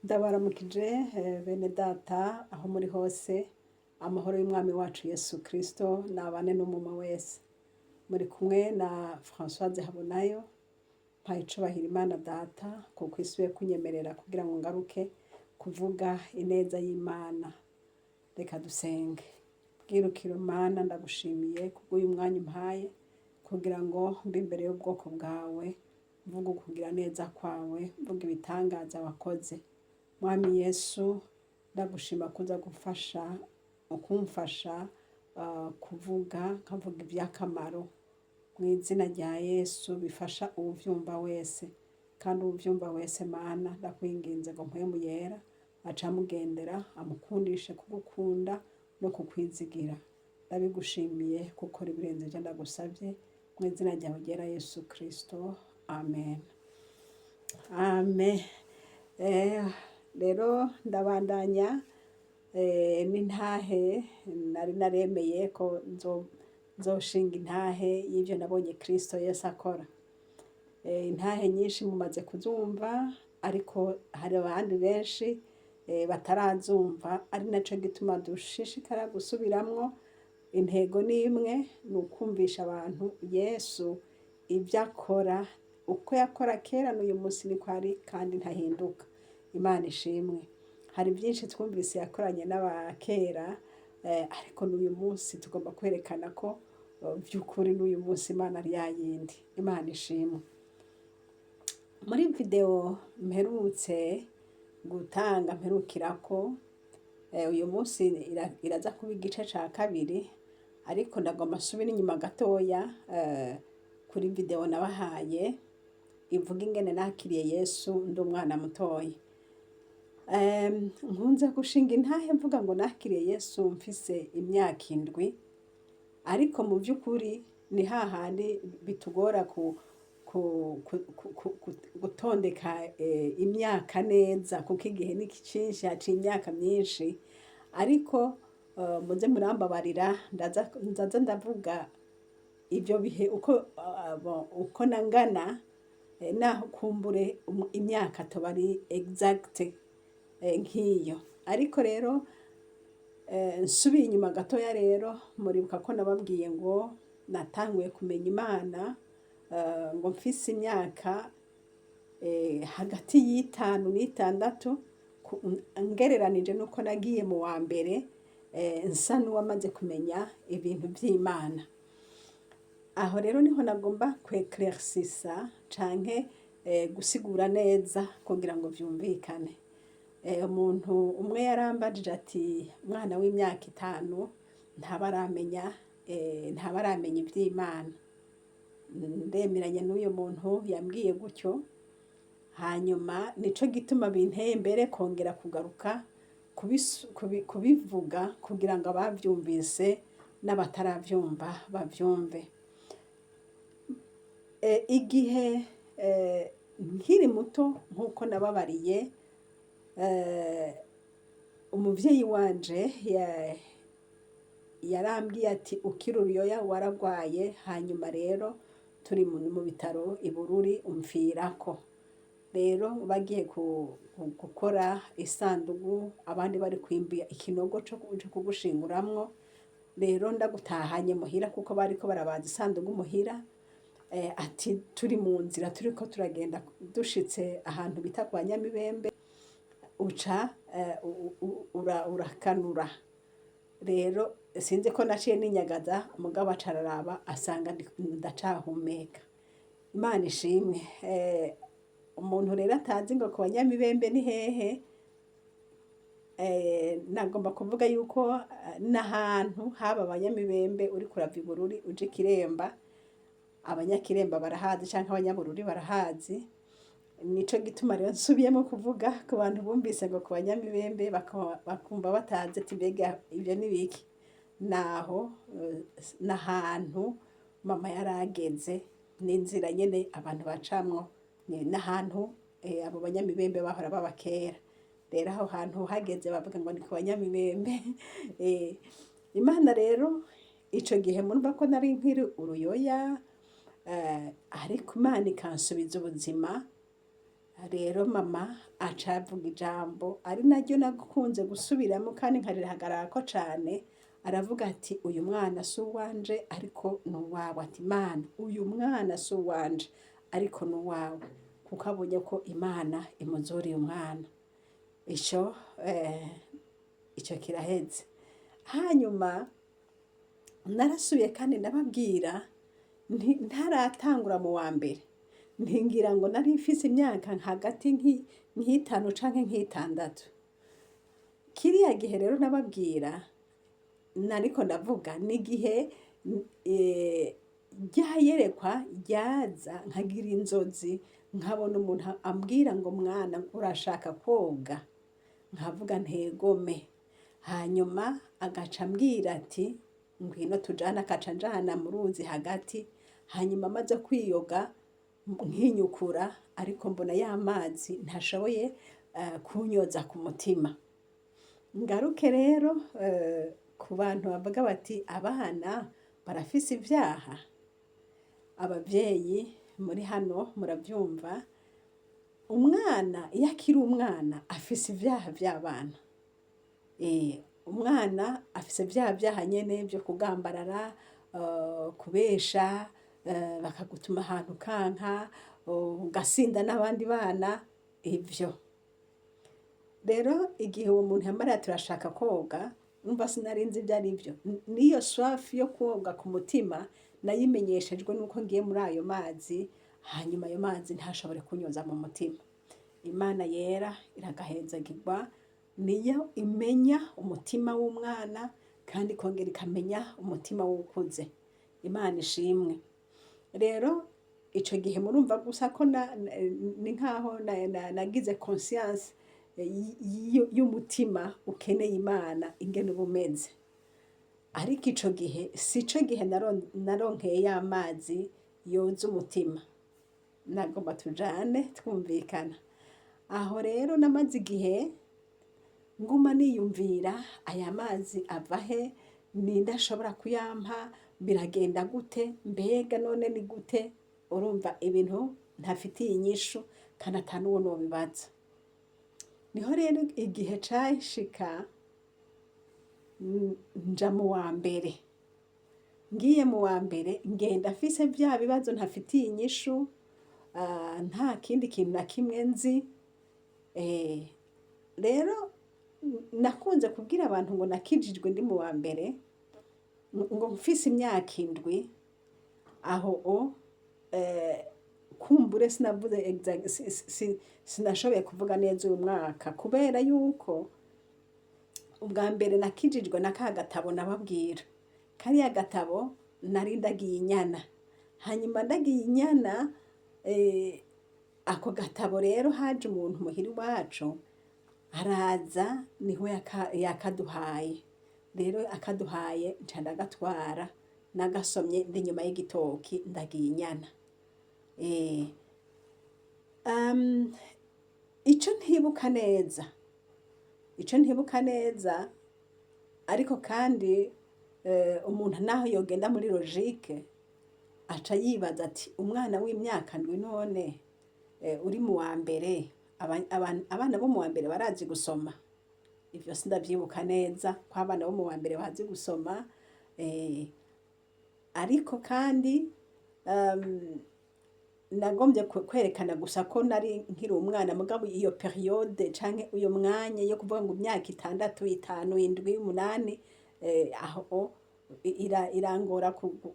Ndabaramukije bene data aho muri hose, amahoro y'umwami wacu Yesu Kristo nabane n'umwe wese. Muri kumwe na Françoise Habonayo, mpaye icubahiro Imana data kuko isubiye kunyemerera kugira ngo ngaruke kuvuga ineza y'Imana. Reka dusenge. Bwirukiro Mana, ndagushimiye kubw'uyu mwanya umpaye kugira ngo mbe imbere y'ubwoko bwawe, mvuge ukugira neza kwawe, mvuge ibitangaza wakoze. Mwami Yesu, ndagushima kuza gufasha kumfasha kuvuga, nkavuga ivy'akamaro mu izina rya Yesu, bifasha uwuvyumva wese. Kandi uwuvyumva wese, Mana, ndakwinginze ngo Mpwemu Yera ace amugendera, amukundishe kugukunda no kukwizigira. Ndabigushimiye gukora ibirenze ivyo ndagusavye, mu izina ryawe ryera Yesu Kristo, amen. Amen. Rero ndabandanya n'intahe nari naremeye ko nzoshinga intahe y'ivyo nabonye Kristo Yesu akora. Intahe nyinshi mumaze kuzumva, ariko hari abandi benshi batarazumva, ari naco gituma dushishikara gusubiramwo. Intego ni imwe, ni ukumvisha abantu Yesu ivyo akora, uko yakora kera n'uyu munsi niko ari kandi ntahinduka. Imana ishimwe. Hari vyinshi twumvise yakoranye n'abakera, ariko n'uyu munsi tugomba kwerekana ko vy'ukuri n'uyu munsi Imana ari yayindi. Imana ishimwe. Muri video mperutse gutanga, mperukirako, uyu munsi iraza kuba igice ca kabiri, ariko ndagomba nsubire inyuma gatoya kuri video nabahaye ivuga ingene nakiriye Yesu ndi umwana mutoya. Nkunze gushinga intahe mvuga ngo nakiriye Yesu mfise imyaka 7, ariko mu vy'ukuri ni hahandi bitugora gutondeka imyaka neza, kuko igihe ni cinshi, haciye imyaka myinshi. Ariko muze murambabarira, ndaza ndavuga ivyo bihe uko, bon, uko nangana, naho kumbure imyaka toba ari exact nk'iyo. Ariko rero nsubiye inyuma gatoya rero, muribuka ko nababwiye ngo natanguye kumenya Imana ngo mfise imyaka hagati y'5 n'6, ngereranije nuko nagiye mu wa mbere nsa n'uwamaze kumenya ibintu vy'Imana. Aho rero niho nagomba kweclaircisa canke gusigura neza kugira ngo vyumvikane. Umuntu umwe yarambajije ati: "Umwana w'imyaka 5 ntaba aramenya ivy'Imana." Ndemeranya n'uyo muntu yambwiye gutyo. Hanyuma nico gituma binteye mbere kongera kugaruka kubivuga kugira ngo abavyumvise n'abataravyumva bavyumve. Igihe nkiri muto, nk'uko nababariye, umuvyeyi wanje yarambwiye ati: "Ukiri uruyoya waragwaye, hanyuma rero turi mu bitaro i Bururi umfirako." Rero bagiye gukora isandugu, abandi bari kwimba ikinogo co kugushinguramwo, rero ndagutahanye muhira, kuko bariko barabaza isandugu muhira. Ati turi mu nzira turiko turagenda, dushitse ahantu bita kwa Nyamibembe, uca urakanura. Rero sinzi ko naciye ninyagaza, mugabo aca araraba asanga ndacahumeka. Imana ishimwe. Umuntu rero atazi ngo ku Banyamibembe ni hehe, nagomba kuvuga yuko n'ahantu haba Abanyamibembe, uriko urava i Bururi uja Ikiremba, Abanyakiremba barahazi canke Abanyabururi barahazi. Nico gituma rero nsubiyemo kuvuga ku bantu bumvise ngo ku Banyamibembe bakumva batazi ati: "Mbega ivyo ni biki?" Naho n'ahantu mama yarageze, n'inzira nyene abantu bacamwo, n'ahantu abo Banyamibembe bahora baba kera. Rero aho hantu hageze bavuga ngo ni ku Banyamibembe. Imana rero, ico gihe murumva ko nari nkiri uruyoya, ariko Imana ikansubiza ubuzima. Rero mama aca avuga ijambo ari naryo nakunze gusubiramo kandi nkaririhagararako cane. Aravuga ati: "Uyu mwana si uwanje, ariko ni uwawe." Ati: "Imana, uyu mwana si uwanje, ariko ni uwawe," kuko abonye ko Imana imuzuriye umwana. Ico kiraheze. Hanyuma narasubiye kandi ndababwira nti ntaratangura mu wa mbere, ntingira ngo nari mfise imyaka hagati nk'itanu canke nk'itandatu. Kiriya gihe rero nababwira nariko ndavuga n'igihe rya yerekwa ryaza, nkagira inzozi, nkabona umuntu ambwira ngo: "Mwana, urashaka koga?" Nkavuga ntegome. Hanyuma agaca ambwira ati: "Ngwino tujane." Akaca anjana mu ruzi hagati. Hanyuma amaze kwiyoga nkinyukura, ariko mbona ya mazi ntashoboye kunyoza ku mutima. Ngaruke rero ku bantu bavuga bati abana barafise ivyaha. Abavyeyi muri hano muravyumva, umwana iyo akiri umwana afise ivyaha vy'abana. Umwana afise vya vyaha nyene vyo kugambarara, kubesha, bakagutuma ahantu ukanka, ugasinda n'abandi bana, ivyo. Rero igihe uwo muntu yambariye ati: "Urashaka koga?" Numva sinari nzi ivyo arivyo. N'iyo soif yo koga ku mutima nayimenyeshejwe nuko ngiye muri ayo mazi, hanyuma ayo mazi ntashobore kunyoza mu mutima. Imana yera iragahezagirwa, niyo imenya umutima w'umwana kandi ikongera ikamenya umutima w'uwukuze. Imana ishimwe. Rero ico gihe murumva gusa ko ni nkaho nagize conscience y'umutima ukeneye Imana ingene uba umeze. Ariko ico gihe sico gihe naronkeye ya mazi yoza umutima. Nagomba tujane twumvikana. Aho rero namaze igihe nguma niyumvira: aya mazi ava he? Ninde ashobora kuyampa? Biragenda gute? Mbega none ni gute? Urumva ibintu ntafitiye inyishu kandi ata n'uwo nobibaza. Niho rero igihe cashika nja mu wa mbere. Ngiye mu wa mbere, ngenda mfise vya bibazo ntafitiye inyishu, nta kindi kintu na kimwe nzi. Rero nakunze kubwira abantu ngo nakijijwe ndi mu wa mbere, ngo mfise imyaka 7 aho. O kumbure sinavuze exact, sinashoboye kuvuga neza uyu mwaka, kubera yuko ubwa mbere nakijijwe na ka gatabo nababwira. Kariya gatabo nari ndagiye inyana. Hanyuma ndagiye inyana, ako gatabo rero haje umuntu muhira iwacu araza, niho yakaduhaye. Rero akaduhaye nca ndagatwara, nagasomye ndi inyuma y'igitoki ndagiye inyana. Ico ntibuka neza, ariko kandi umuntu naho yogenda muri logique aca yibaza ati: umwana w'imyaka 7 none uri mu wa mbere, abana bo mu wa mbere barazi gusoma? Ivyo sindavyibuka neza ko abana bo mu wa mbere bazi gusoma. Ariko kandi nagombye kwerekana gusa ko nari nkiri umwana. Mugabo iyo période canke uyo mwanya yo kuvuga ngo imyaka 6, 5, 7, 8, aho irangora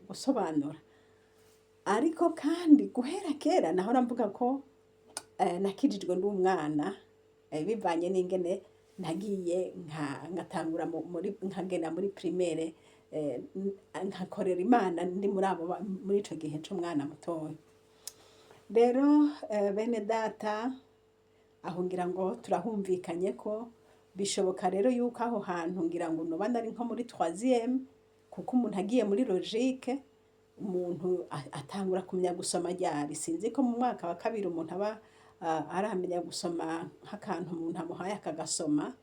gusobanura. Ariko kandi guhera kera nahora mvuga ko nakijijwe ndi umwana, bivanye n'ingene nagiye ngatangura nkagenda muri primaire, nkakorera Imana ndi muri abo muri ico gihe c'umwana mutoya. Rero bene data, aho ngira ngo turahumvikanye ko bishoboka rero yuko aho hantu ngira ngo noba nari nko muri troisième, kuko umuntu agiye muri logique, umuntu atangura kumenya gusoma ryari? Sinzi ko mu mwaka wa kabiri umuntu aba aramenya gusoma nk'akantu umuntu amuhaye akagasoma.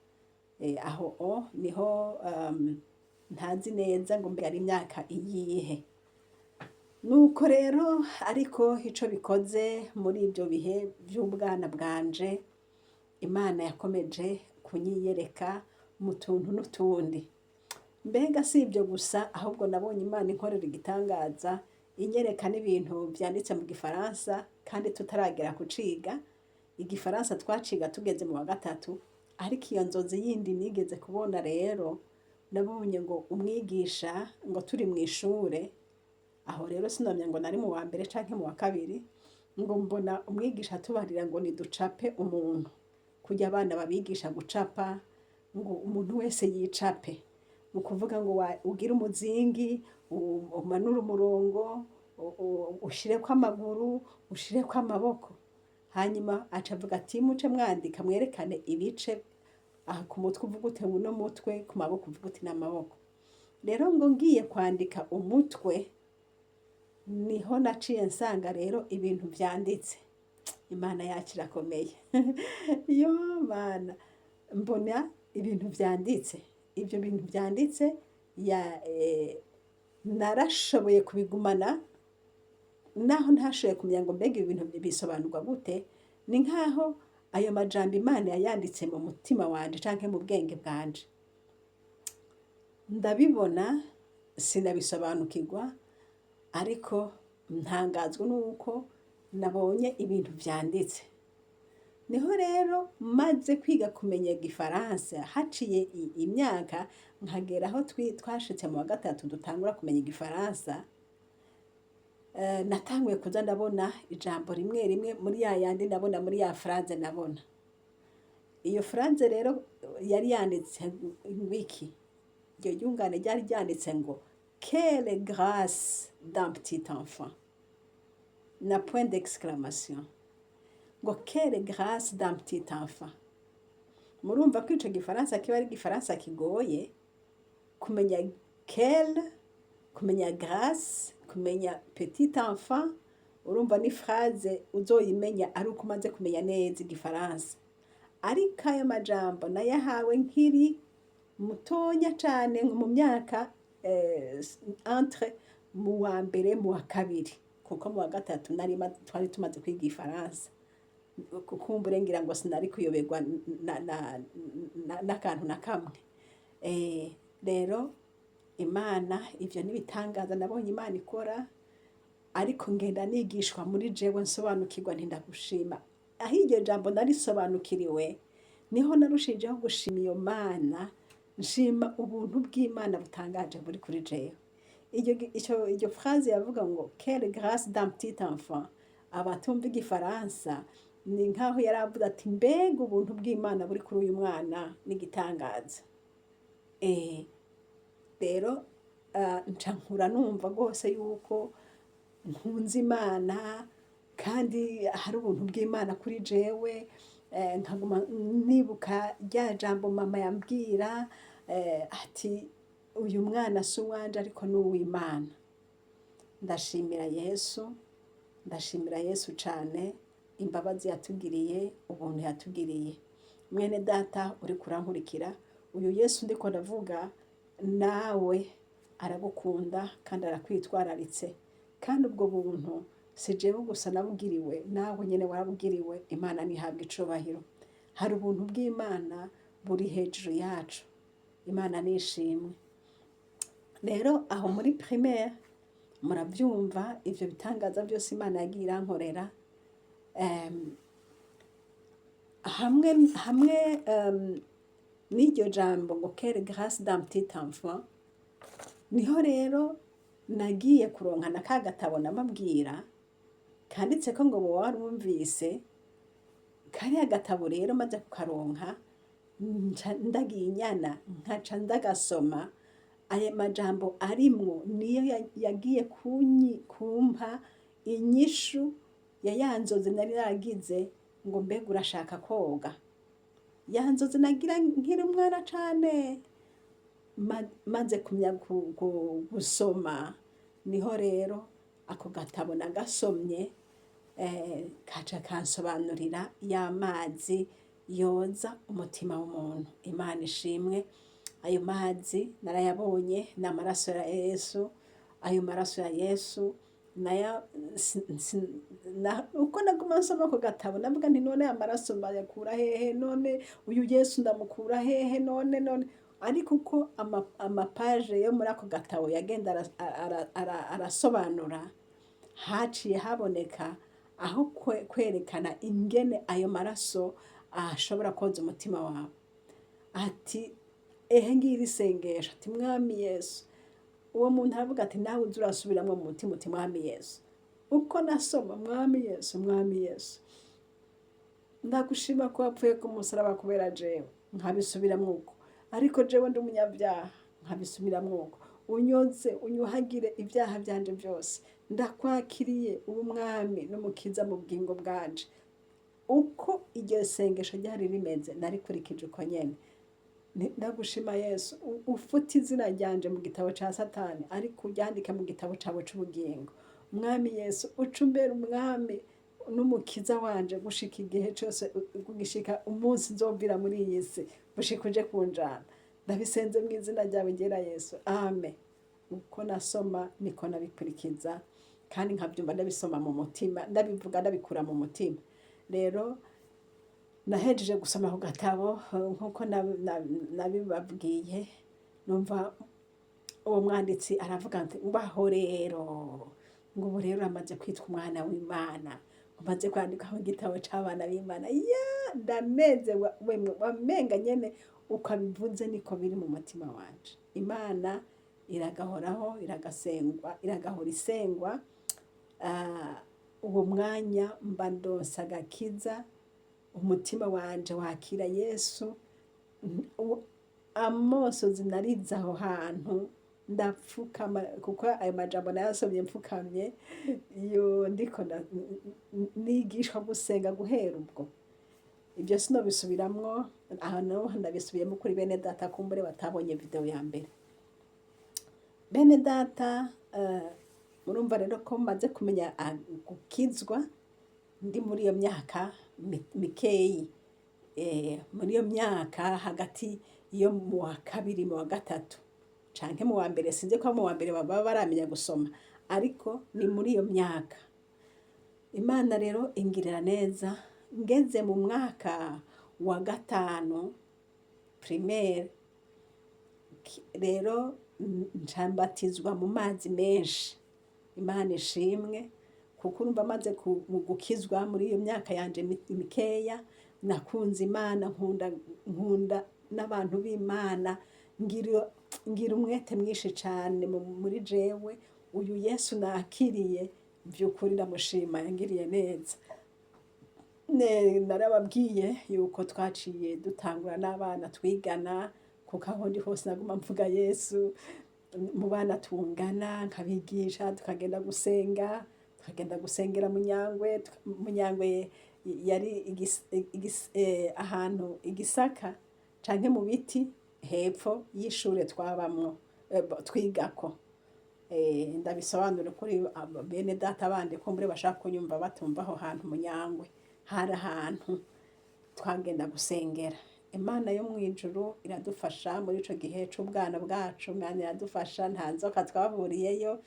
Aho o niho ntazi neza ngo mbere ari imyaka iyihe. Nuko rero, ariko ico bikoze, muri ibyo bihe by'ubwana bwanje, Imana yakomeje kunyiyereka mu tuntu n'utundi. Mbega si ibyo gusa, ahubwo nabonye Imana inkorera igitangaza, inyereka n'ibintu byanditse mu Gifaransa kandi tutaragera kuciga. Igifaransa twaciga tugeze mu wa gatatu. Ariko iyo nzozi yindi nigeze kubona rero, nabonye ngo umwigisha, ngo turi mu ishure aho rero, sinamenya ngo nari mu wa mbere canke mu wa kabiri, ngo mbona umwigisha atubarira ngo niducape umuntu, kurya abana babigisha gucapa, ngo umuntu wese yicape. Ni ukuvuga ngo ugire umuzingi, umanure umurongo, ushireko amaguru, ushireko amaboko. Hanyuma aca avuga ati: "Muce mwandika, mwerekane ibice aha ku mutwe, uvuga ute uno mutwe, ku maboko uvuga uti n'amaboko." Rero ngo ngiye kwandika umutwe, niho naciye nsanga rero ibintu vyanditse. Imana yacu irakomeye. Yo Mana, mbona ibintu vyanditse. Ibyo bintu vyanditse ya narashoboye kubigumana, naho ntashoboye kumenya ngo mbega ibi bintu bisobanurwa gute. Ni nkaho ayo majambo Imana yayanditse mu mutima wanje canke mu bwenge bwanje. Ndabibona, sinabisobanukirwa, ariko ntangazwa nuko nabonye ibintu vyanditse. Niho rero maze kwiga kumenya Igifaransa, haciye imyaka, nkagera aho twashitse mu wa gatatu, dutangura kumenya Igifaransa, natanguye kuza ndabona ijambo rimwe rimwe muri ya yandi nabona muri ya phrase nabona. Iyo phrase rero yari yanditse ngwiki? Iryo ryungane ryari ryanditse ngo: "Quelle grâce d'un petit enfant", na point d'exclamation, ngo: "Quelle grâce d'un petit enfant". Murumva ko ico Gifaransa kiba ari Igifaransa kigoye kumenya. Quelle, kumenya grâce, kumenya petit enfant, urumva ni phrase uzoyimenya ari uko umaze kumenya neza Igifaransa. Ariko ayo majambo nayahawe nkiri mutonya cane, mu myaka entre mu wa mbere, mu wa kabiri, kuko mu wa gatatu nari twari tumaze kwiga Igifaransa. Kumbure ngira ngo sinari kuyoberwa n'akantu na kamwe. Rero Imana, ivyo n'ibitangaza nabonye Imana ikora, ariko ngenda nigishwa muri jewe, nsobanukirwa nti: "Ndagushima." Aho iryo jambo narisobanukiriwe, niho narushijeho gushima iyo Mana, nshima ubuntu bw'Imana butangaje buri kuri jewe. Iryo phrase yavuga ngo: "Quelle grâce d'un petit enfant", abatumva Igifaransa, ni nkaho yari avuze ati: "Mbega ubuntu bw'Imana buri kuri uyu mwana n'igitangaza." Rero nca nkura numva rwose yuko nkunze Imana kandi hari ubuntu bw'Imana kuri jewe. Nkaguma nibuka rya jambo mama yambwira, ati: "Uyu mwana si uwanje, ariko ni uw'Imana." Ndashimira Yesu, ndashimira Yesu cane imbabazi yatugiriye, ubuntu yatugiriye. Mwene data uriko urankurikira, uyu Yesu ndiko ndavuga nawe aragukunda kandi arakwitwararitse. Kandi ubwo buntu si jewe gusa nabugiriwe, nawe nyene warabugiriwe. Imana ntihabwe icubahiro. Hari ubuntu bw'Imana buri hejuru yacu. Imana nishimwe. Rero aho muri primaire, muravyumva ivyo bitangaza byose Imana yagiye irankorera. Hamwe n'iryo jambo ngo: "Quelle grâce d'un petit enfant", niho rero nagiye kuronka na ka gatabo namabwira kanditseko ngo boba warumvise. Kariya gatabo rero maze kukaronka, nca ndagiye inyana, nkaca ndagasoma. Aya majambo arimwo niyo yagiye kumpa inyishu ya ya nzozi nari naragize ngo: "Mbega urashaka koga?" Ya nzozi nagira nkiri umwana cane. Maze kumenya gusoma, niho rero ako gatabo nagasomye, kaca kansobanurira ya mazi yoza umutima w'umuntu. Imana ishimwe. Ayo mazi narayabonye, ni amaraso ya Yesu. Ayo maraso ya Yesu. Naya uko naguma nsoma ako gatabo navuga nti: "None amaraso bayakura hehe? None uyu Yesu ndamukura hehe? None?" Ariko uko amapaje yo muri ako gatabo yagenda arasobanura, haciye haboneka aho kwerekana ingene ayo maraso ashobora koza umutima wawe. Ati: "Ehe, ngiri isengesho." Ati: "Mwami Yesu." Uwo muntu aravuga ati: "Nawe uze urasubiramwo mu mutima uti: 'Mwami Yesu.'" Uko nasoma: "Mwami Yesu, Mwami Yesu, ndagushima ko wapfuye ku musaraba kubera jewe." Nkabisubiramwo uko. "Ariko jewe ndi umunyabyaha." Nkabisubiramwo uko. "Unyoze, unyuhagire ibyaha byanje byose. Ndakwakiriye ubu Mwami n'Umukiza mu bugingo bwanje." Uko iryo sengesho ryari rimeze narikurikije uko nyene. "Ndagushima Yesu, ufute izina ryanje mu gitabo ca Satani, ariko uryandike mu gitabo cawe c'ubugingo. Mwami Yesu, uce umbera Umwami n'Umukiza wanje gushika igihe cose, gushika umunsi nzovira muri iyi si, gushika uje kunjana. Ndabisenze mu izina ryawe ryera Yesu, amen." Uko nasoma niko nabikurikiza, kandi nkabyumva ndabisoma mu mutima, ndabivuga ndabikura mu mutima. Rero nahejeje gusoma ku gatabo nkuko nabibabwiye, numva uwo mwanditsi aravuga ati: "Mbaho rero," ngo: "Ubu rero uramaze kwitwa umwana w'Imana, umaze kwandikaho igitabo c'abana b'Imana." Ya, ndanezewe wemwe, wamenga nyene uko abivuze niko biri mu mutima wanje. Imana iragahoraho, iragasengwa, iragahora isengwa. Uwo mwanya mba ndonse agakiza, umutima wanje wakira Yesu. Amosozi narize aho hantu, ndapfukama, kuko ayo majambo nayasomye mfukamye. Iyo ndiko nigishwa gusenga guhera ubwo, ibyo sinobisubiramwo aho, naho ndabisubiyemo kuri bene data kumbure batabonye video ya mbere. Bene data, murumva rero ko maze kumenya gukizwa ndi muri iyo myaka mikeyi, muri iyo myaka hagati yo mu wa kabiri, mu wa gatatu canke mu wa mbere. Sinzi ko mu wa mbere baba baramenya gusoma, ariko ni muri iyo myaka. Imana rero ingirira neza, ngeze mu mwaka wa gatanu primaire rero nca mbatizwa mu mazi menshi. Imana ishimwe, kuko urumva maze mu gukizwa muri iyo myaka yanje mikeya, nakunze Imana, nkunda n'abantu b'Imana, ngira umwete mwinshi cane muri jewe. Uyu Yesu nakiriye vy'ukuri ndamushima, yangiriye neza. Narababwiye yuko twaciye dutangura n'abana twigana, kuko aho ndi hose naguma mvuga Yesu mu bana tungana, nkabigisha, tukagenda gusenga, tukagenda gusengera Munyangwe. Munyangwe yari ahantu igisaka canke mu biti hepfo y'ishure twabamwo, twigako. Ndabisobanure kuri bene data bandi kumbure bashaka kunyumva batumva aho hantu Munyangwe. Hari ahantu twagenda gusengera. Imana yo mw'ijuru iradufasha muri ico gihe c'ubwana bwacu. Imana iradufasha, nta nzoka twahuriyeyo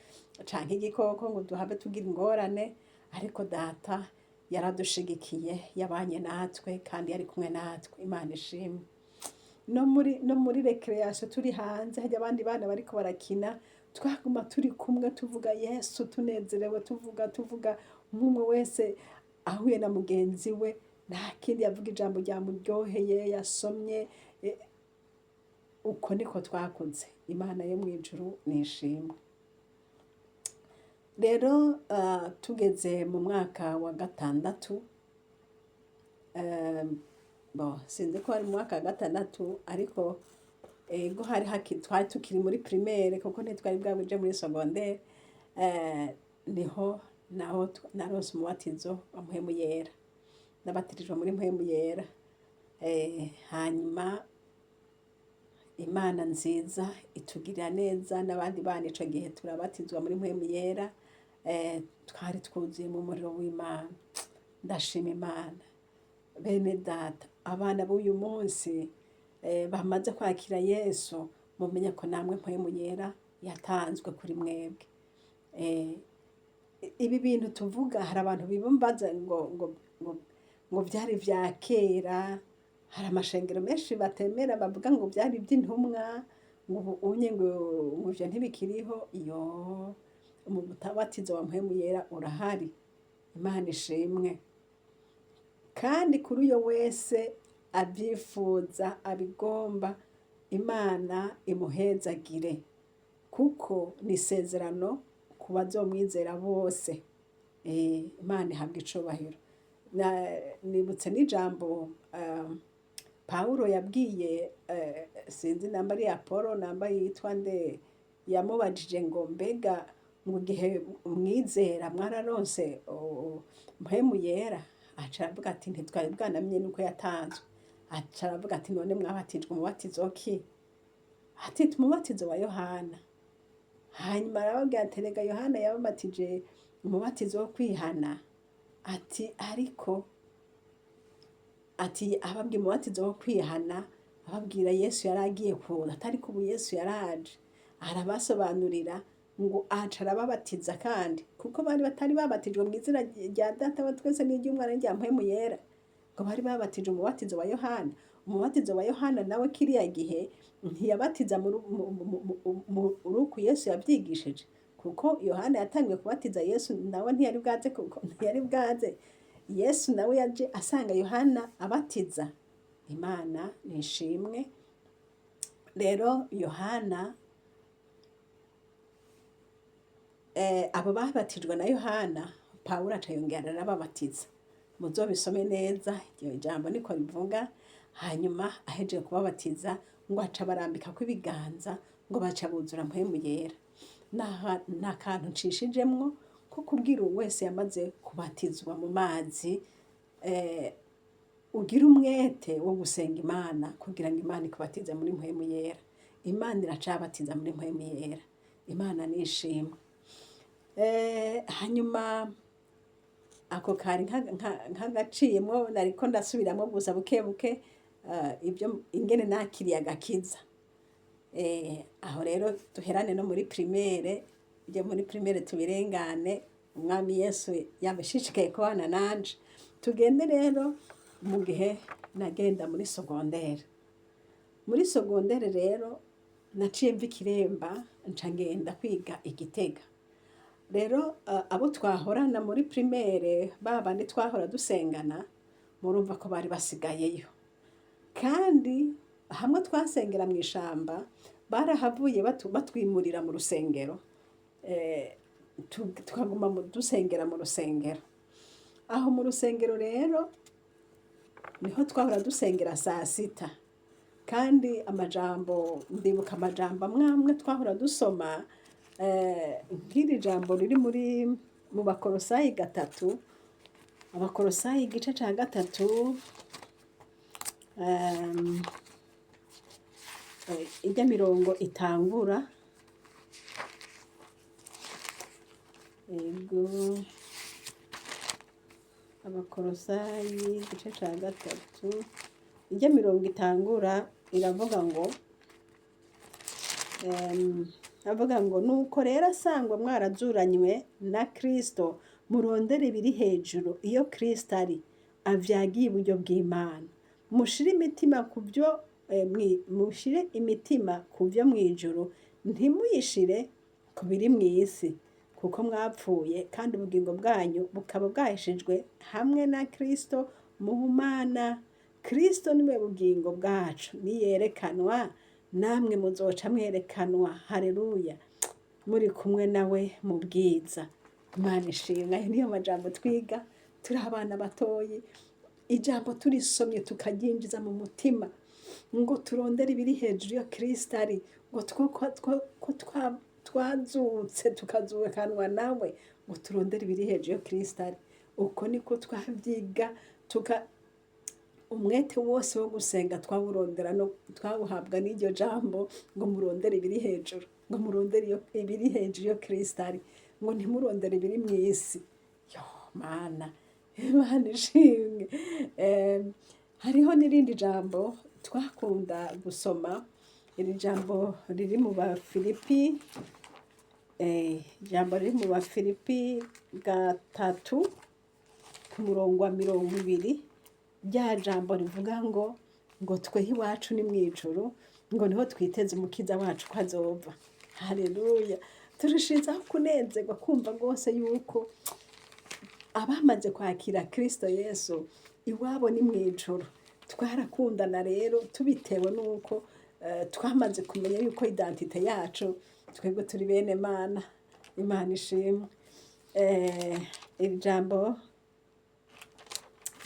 canke igikoko ngo duhave tugira ingorane, ariko data yaradushigikiye, yabanye natwe kandi yari kumwe natwe. Imana ishimwe. No muri récréation, turi hanze harya abandi bana bariko barakina, twaguma turi kumwe tuvuga Yesu, tunezerewe, tuvuga umwe wese ahuye na mugenzi we, nta kindi yavuga, ijambo ryamuryoheye yasomye. Uko niko twakuze. Imana yo mw'ijuru nishimwe. Rero tugeze mu mwaka wa gatandatu, bon, sinzi ko ari mu mwaka wa gatandatu, ariko ego hari twari tukiri muri primaire, kuko ntitwari bwabuje muri secondaire, niho naho naronse umubatizo wa Mpwemu Yera. Nabatirijwe muri Mpwemu Yera. Hanyuma Imana nziza itugirira neza n'abandi bana ico gihe turabatizwa muri Mpwemu Yera. Twari twuzuye mu muriro w'Imana. Ndashima Imana. Bene data, abana b'uyu munsi bamaze kwakira Yesu, mumenye ko namwe Mpwemu Yera yatanzwe kuri mwebwe. Ibi bintu tuvuga, hari abantu bibumbaza ngo vyari vya kera. Hari amashengero menshi batemera, bavuga ngo vyari ivy'intumwa, ngo ubu unye ngo ivyo ntibikiriho. Yo, umubatizo wa Mpwemu Yera urahari. Imana ishimwe. Kandi kuri uyo wese avyifuza, abigomba, Imana imuhezagire, kuko ni isezerano ku bazomwizera bose. Imana ihabwa icubahiro. Nibutse n'ijambo Pawulo yabwiye, sinzi namba ari Apolo, namba yitwa nde, yamubajije ngo: "Mbega mu gihe mwizera mwararonse Mpwemu Yera?" Aca aravuga ati: "Ntitwari bwanamenye nuko yatanzwe." Aca aravuga ati: "None mwabatijwe umubatizo ki?" Ati: "Umubatizo wa Yohana." Hanyuma arababwira ati: "Erega Yohana yababatije umubatizo wo kwihana." Ati ariko, ati ababwira umubatizo wo kwihana, ababwira Yesu yari agiye kuza, atari ko ubu Yesu yaraje, arabasobanurira ngo aca arababatiza kandi, kuko bari batari babatijwe mu izina rya Data wa twese n'iry'Umwana n'irya Mpwemu Yera, ngo bari babatije umubatizo wa Yohana. Umubatizo wa Yohana nawe kiriya gihe ntiyabatiza muri uku Yesu yavyigishije, kuko Yohana yatangiye kubatiza Yesu nawe ntiyari bwaze, kuko ntiyari bwaze. Yesu nawe yaje asanga Yohana abatiza. Imana nishimwe. Rero Yohana, abo babatijwe na Yohana, Pawulo aca yongera arababatiza. Muzobisome neza, iryo jambo niko rivuga. Hanyuma ahejeje kubabatiza, ngo aca barambikako ibiganza, ngo baca buzura Mpwemu Yera. Ni akantu ncishijemwo ko kubwira uwo wese yamaze kubatizwa mu mazi, ugire umwete wo gusenga Imana kugira ngo Imana ikubatize muri Mpwemu Yera. Imana iracabatiza muri Mpwemu Yera. Imana nishimwe. Hanyuma ako kari nk'agaciyemwo, nariko ndasubiramwo gusa buke buke ibyo ingene nakiriye agakiza. Aho rero duherane no muri primaire, ibyo muri primaire tubirengane. Umwami Yesu yabishishikaye kubana nanje. Tugende rero mu gihe nagenda muri secondaire. Muri secondaire rero naciye mva Ikiremba, nca ngenda kwiga Igitega. Rero abo twahorana muri primaire, ba bandi twahora dusengana, murumva ko bari basigayeyo. Kandi hamwe twasengera mu ishamba, barahavuye batwimurira mu rusengero, tukaguma dusengera mu rusengero. Aho mu rusengero rero niho twahora dusengera saa sita. Kandi amajambo, ndibuka amajambo amwe amwe twahora dusoma, nk'iri jambo riri mu Bakorosayi 3, Abakorosayi igice ca 3, irya mirongo itangura, ego, Abakorosayi igice ca 3, irya mirongo itangura iravuga ngo, avuga ngo: "Nuko rero asangwa mwarazuranywe na Kristo, murondere ibiri hejuru iyo Kristo ari, avyagiye iburyo bw'Imana. Mushire imitima ku byo mushire imitima ku byo mw'ijuru, ntimuyishire ku biri mw'isi, kuko mwapfuye kandi ubugingo bwanyu bukaba bwahishijwe hamwe na Kristo mu Mana. Kristo niwe bugingo bwacu, niyerekanwa namwe muzoca mwerekanwa, haleluya, muri kumwe nawe mu bwiza." Imana ishimwe. Ayo niyo majambo twiga turi abana batoyi. Ijambo turisomye tukaryinjiza mu mutima, ngo turondere ibiri hejuru iyo Kristo ari, ngo ko twazutse tukazukanwa nawe, ngo turondere ibiri hejuru iyo Kristo ari. Uko niko twavyiga, tuka umwete wose wo gusenga twawurondera no twawuhabwa n'iryo jambo, ngo murondere ibiri hejuru, ngo murondere ibiri hejuru iyo Kristo ari, ngo ntimurondere ibiri mw'isi. Yo Mana, Imana ishimwe. Hariho n'irindi jambo twakunda gusoma, iri jambo riri mu Bafilipi. Ijambo riri mu Bafilipi 3 ku murongo wa 20, rya jambo rivuga ngo tweho iwacu ni mw'ijuru, ngo niho twiteze umukiza wacu ko azova. Haleluya! Turushizaho kunezerwa kumva rwose yuko abamaze kwakira Kristo Yesu iwabo ni mw'ijuru. Twarakundana rero tubitewe n'uko twamaze kumenya yuko identité yacu twebwe turi bene Mana. Imana ishimwe. Iri jambo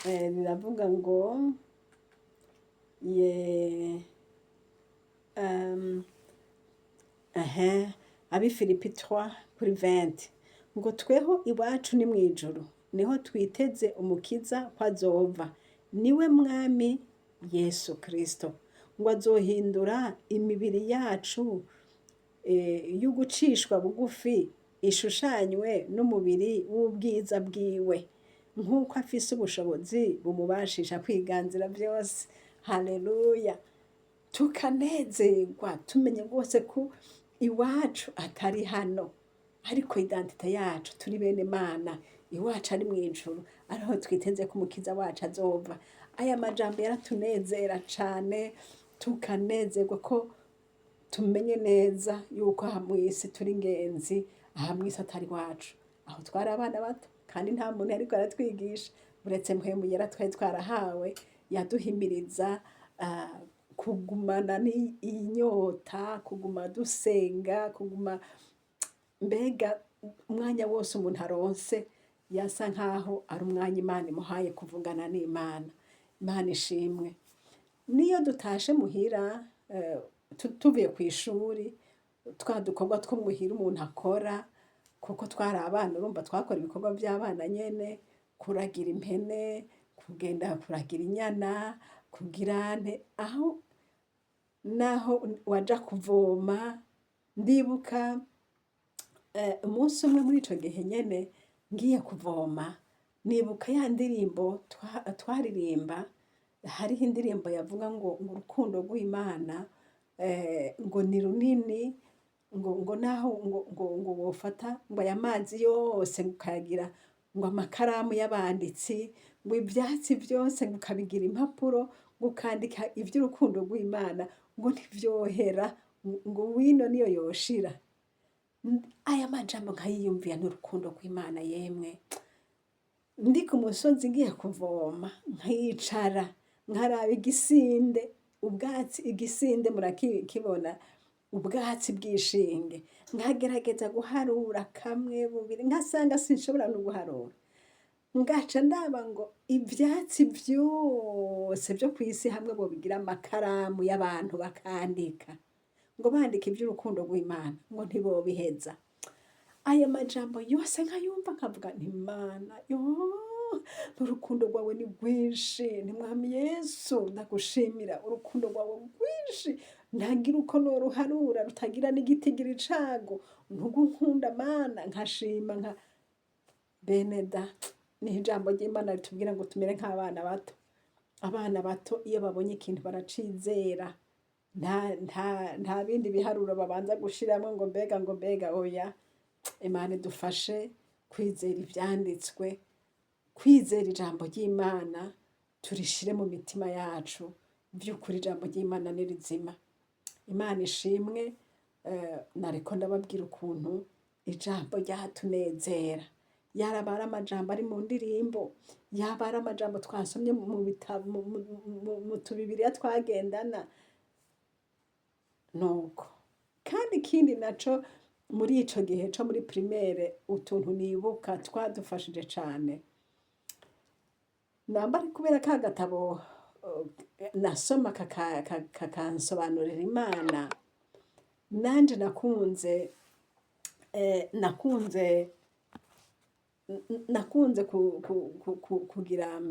riravuga ngo ye Ab'i Filipi 3 kuri 20, ngo tweho iwacu ni mw'ijuru, niho twiteze umukiza ko azova, niwe Mwami Yesu Kristo, ngo azohindura imibiri yacu y'ugucishwa bugufi ishushanywe n'umubiri w'ubwiza bwiwe, nk'uko afise ubushobozi bumubashisha kwiganzira byose. Haleluya! Tukanezerwa tumenye rwose ko iwacu atari hano, ariko identité yacu turi bene Mana, iwacu ari mw'ijuru, ariho twiteze ko umukiza wacu azova. Aya majambo yaratunezera cane, tukanezerwa ko tumenye neza yuko aha mw'isi turi ingenzi, aha mw'isi atari iwacu. Aho twari abana bato kandi nta muntu yariko aratwigisha uretse Mpwemu Yera twari twarahawe, yaduhimiriza kugumana inyota, kuguma dusenga, kuguma mbega umwanya wose umuntu aronse yasa nkaho ari umwanya Imana imuhaye kuvugana n'Imana. Imana ishimwe. Niyo dutashe muhira, tuvuye kw'ishuri, twa dukorwa two muhira umuntu akora, kuko twari abana, urumva twakora ibikorwa vy'abana nyene: kuragira impene, kugenda kuragira inyana, kugira nte, aho naho waja kuvoma. Ndibuka umunsi umwe muri ico gihe nyene ngiye kuvoma, nibuka ya ndirimbo twaririmba. Hariho indirimbo yavuga ngo urukundo rw'Imana ngo ni runini, ngo naho ngo wofata ngo aya mazi yose ukayagira ngo amakaramu y'abanditsi, ngo ivyatsi vyose ngo ukabigira impapuro, ngo ukandika ivy'urukundo rw'Imana, ngo ntivyohera, ngo wino niyo yoshira. Aya majambo nkayiyumvira n'urukundo rw'Imana yemwe. Ndi ku musozi ngiye kuvoma, nkicara nkaraba igisinde, ubwatsi, igisinde murakibona, ubwatsi bw'ishinge, nkagerageza guharura kamwe, bubiri, nkasanga sinshobora no guharura. Ngaca ndaba ngo ivyatsi vyose vyo kw'isi hamwe bobigira amakaramu y'abantu bakandika, ngo bandika ivy'urukundo rw'Imana, ngo ntibobiheza. Aya majambo yose nkayumva, nkavuga nti: "Mana yoo, urukundo rwawe ni rwinshi, ni Mwami Yesu, ndagushimira urukundo rwawe rwinshi ntagira uko noruharura, rutagira n'igitigiri cago, ntugunkunda Mana." Nkashima nka bene da. Niho ijambo ry'Imana ritubwira ngo tumere nk'abana bato. Abana bato iyo babonye ikintu baracizera, nta bindi biharuro babanza gushiramwo ngo mbega oya. Imana idufashe kwizera ivyanditswe, kwizera ijambo ry'Imana, turishire mu mitima yacu. Vy'ukuri ijambo ry'Imana ni rizima. Imana ishimwe. Nariko ndababwira ukuntu ijambo ryatunezera, yaraba ari amajambo ari mu ndirimbo, yaba ari amajambo twasomye mu bitabo, mu tubibiriya twagendana. Nuko kandi ikindi naco, muri ico gihe co muri primaire, utuntu nibuka twadufashije cane, namba ari kubera ka gatabo nasoma kakansobanurira Imana, nanje nakunze kugira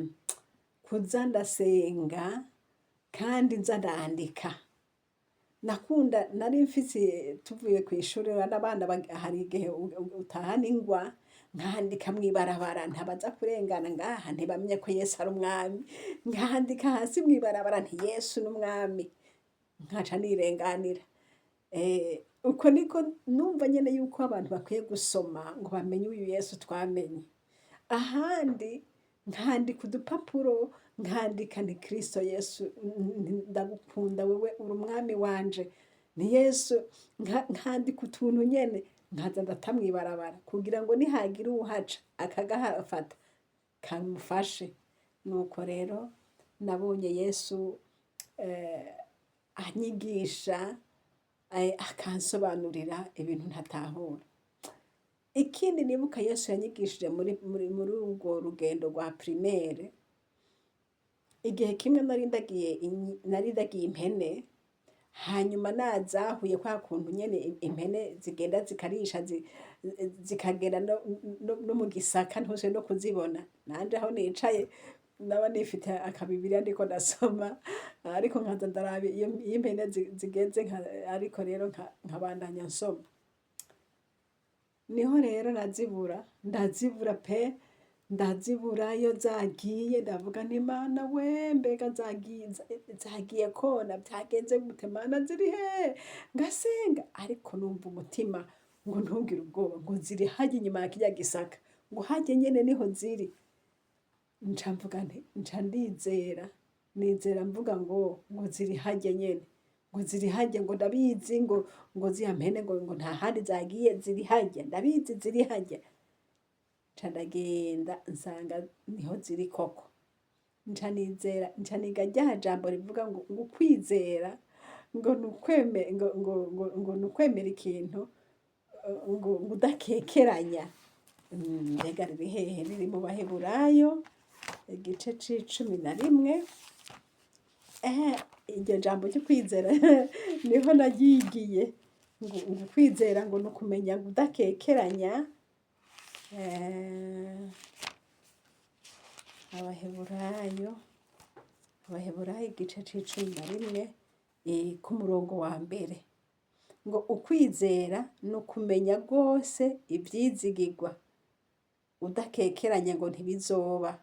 kuza ndasenga kandi nza ndandika. Nakunda nari mfise, tuvuye kw'ishure n'abana, hari igihe utahana ingwa, nkandika mw'ibarabara, ntabaza kurengana ngaha ntibamenye ko Yesu ari umwami. Nkandika hasi mw'ibarabara nti: "Yesu n'umwami," nkaca nirenganira. Uko niko numva nyene yuko abantu bakwiye gusoma ngo bamenye uyu Yesu twamenye. Ahandi nkandika udupapuro, nkandika nti: "Kristo Yesu, ndagukunda wewe, uri umwami wanje." Ni Yesu. Nkandika utuntu nyene, nkaza ndata mw'ibarabara kugira ngo nihagira uwuhaca akagahafata kamufashe. Nuko rero nabonye Yesu anyigisha, akansobanurira ibintu ntatahura. Ikindi nibuka Yesu yanyigishije muri urwo rugendo rwa primaire, igihe kimwe nari ndagiye impene, hanyuma nazahuye kwa kuntu nyene impene zigenda zikarisha, zikagera no mu gisaka, ntusubire no kuzibona. Nanje aho nicaye naba nifite akabibiriya ndiko ndasoma, ariko nkaza ndaraba iyo impene zigeze, ariko rero nkabandanya nsoma. Niho rero nazibura, ndazibura pe, ndazibura iyo zagiye. Ndavuga nti: "Mana we, mbega zagiye kona? Vyagenze gute? Mana, ziri hehe?" Ngasenga, ariko numva umutima ngo: "Ntugire ubwoba," ngo: "Ziri harya inyuma ya kirya gisaka," ngo: "Harya nyene niho ziri." Nca mvuga nti, nca ndizera, nizera mvuga ngo ziri harya nyene, ngo ziri harya, ngo ndabizi, ngo ziriya mpene ngo nta handi zagiye, ziri harya, ndabizi ziri harya. Nca ndagenda, nsanga niho ziri koko. Nca nizera, nca niga rya jambo rivuga ngo ukwizera ngo nukweme ngo nukwemera ikintu ngo udakekeranya. Mbega riri hehe? Riri mu Baheburayo igice c'11. Iryo jambo ryo kwizera niho naryigiye, ngo ukwizera ngo ni ukumenya ngo udakekeranya. Abaheburayo igice c'11, ku murongo wa mbere, ngo: "Ukwizera ni ukumenya rwose ivyizigirwa, udakekeranya ngo ntibizoba,